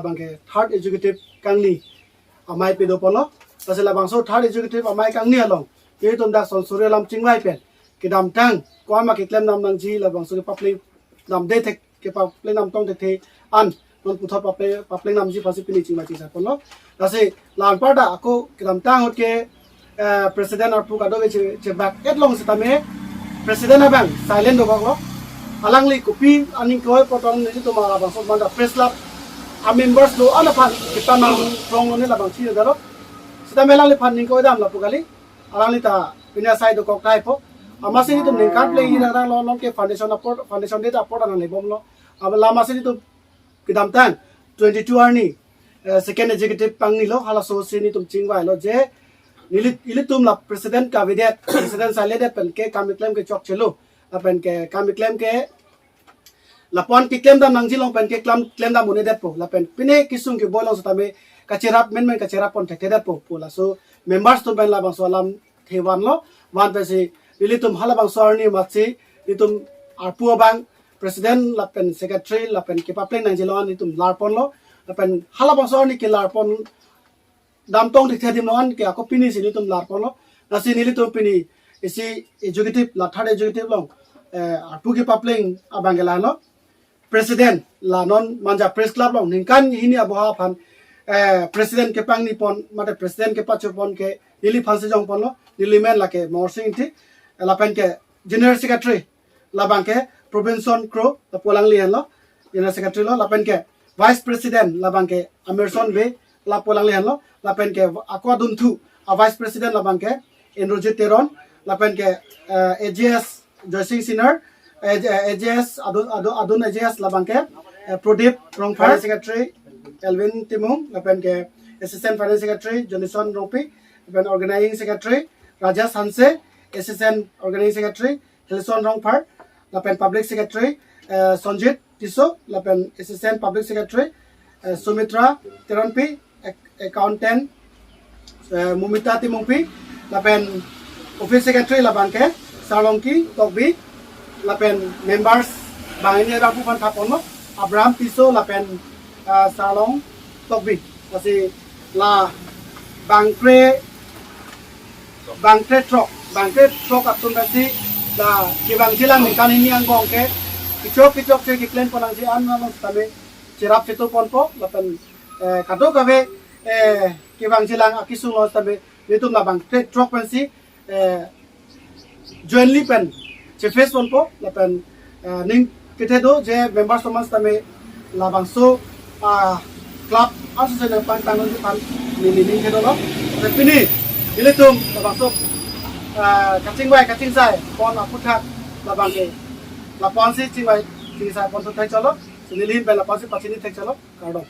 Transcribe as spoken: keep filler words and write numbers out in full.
Labang ke third executive kangni amei pado ponlo. Lasi labangso third executive amei kangni along ilitum dak Sonsory alam chingvai pen kedamtang komat ma keklem dam nangji, labangso kepapleng damde thek, kepapleng dam tong thekthe an non puthot papleng, papleng damji aphansi pini chingvai chingsai ponlo. Lasi la-anparta ako kedamtang ahut ke, eh, president arpu kadokave che, chebak-et long setame president abang silent dokoklo. Alangli kopi aning koi potong nelitum labangso Manja Press Club a-members do-an aphan kepanang rong lo ne labang chini dalo. Setame alangliphan ning koi dam lapu kali. Alangli ta pini asai dokok tahai po. Amatsi nelitum ningkan plengji nang lo, non ke foundation apor, foundation day ta apor nang lebomlo. Aba la amatsi nelitum kedamtang twenty-two arni, eh, second executive pangnilo, halaso si nelitum chingvailo je neli, ilitum la president kavedet, president silent det pen ke kam keklem ke chokchelo, lapen ke kam keklem ke lapu-an keklem dam nangji along pen ke klem, klem dam un-edetpo, lapen pine kesung keboi along setame kacherap menmen kacherap pon thekthedetpo pu laso members atum pen labangso alam the vanlo. Van pensi nelitum halabangso arni amatsi nelitum arpu abang president lapen secretary lapen kepapleng nangji along nelitum lar ponlo. Lapen halabangso arni kelar pon dam tong thekthe adim along ke ako pini si nelitum lar ponlo. Lasi nelitum pini isi executive, la third executive along, eh, arpu kepapleng abang ke lalo. President, la non Manja Press Club along ningkan hini aboha aphan, eh, president kepangni pon, mate president kepacho pon ke neliphan si jong ponlo. Neli men lake Morsing Ingti, lapen ke general secretary labang ke Robinson Kro, lapu alangli henlo, general secretary lo, lapen ke vice president labang ke Amerson Bey, lapu alangli henlo, lapen ke ako adunthu a-vice president labang ke Indrajit Teron, lapen ke, eh, A J S Joysing Senior, eh, A J S adun, adun, adun A J S labang ke, eh, Pradip Rongphar, secretary Elvin Timung, lapen ke assistant finance secretary Johnson Rongpi, lapen organizing secretary Rajesh Hanse, assistant organizing secretary Hilson Rongphar, lapen public secretary, eh, Sonjit Tisso, lapen assistant public secretary, eh, Sumitra Teronpi, ac-, accountant, eh, Mumita Timungpi, lapen office secretary labang ke Sarlongki Tokbi, lapen members bang ini rapu pan thaponlo, Abraham Tisso, lapen, eh, Sarlong Tokbi. Lasi la bangkre, bangkre throk, bangkre throk atum pensi la kevangjilang ningkan hini angbong ke kechok kechokche keklem pon nangji an along setame cherap chetu ponpo, lapen, eh, kadokave, eh, kevangjilang akesung along setame nelitum la bangkre throk pensi, eh, jointly pen che-face ponpo, lapen, eh, ning kethe do je members atum setame labangso, ah, club association pangtang nangji aphan neli ning kethe dolo. Lapen pini ilitum labangso, ah, kachingvai kachingsai pon aphuthak labang ke lapu-ansi chingvai chingsai pon thu thekchelo. Neli ahin pen lapu-ansi pachini thekchelo. Kardom.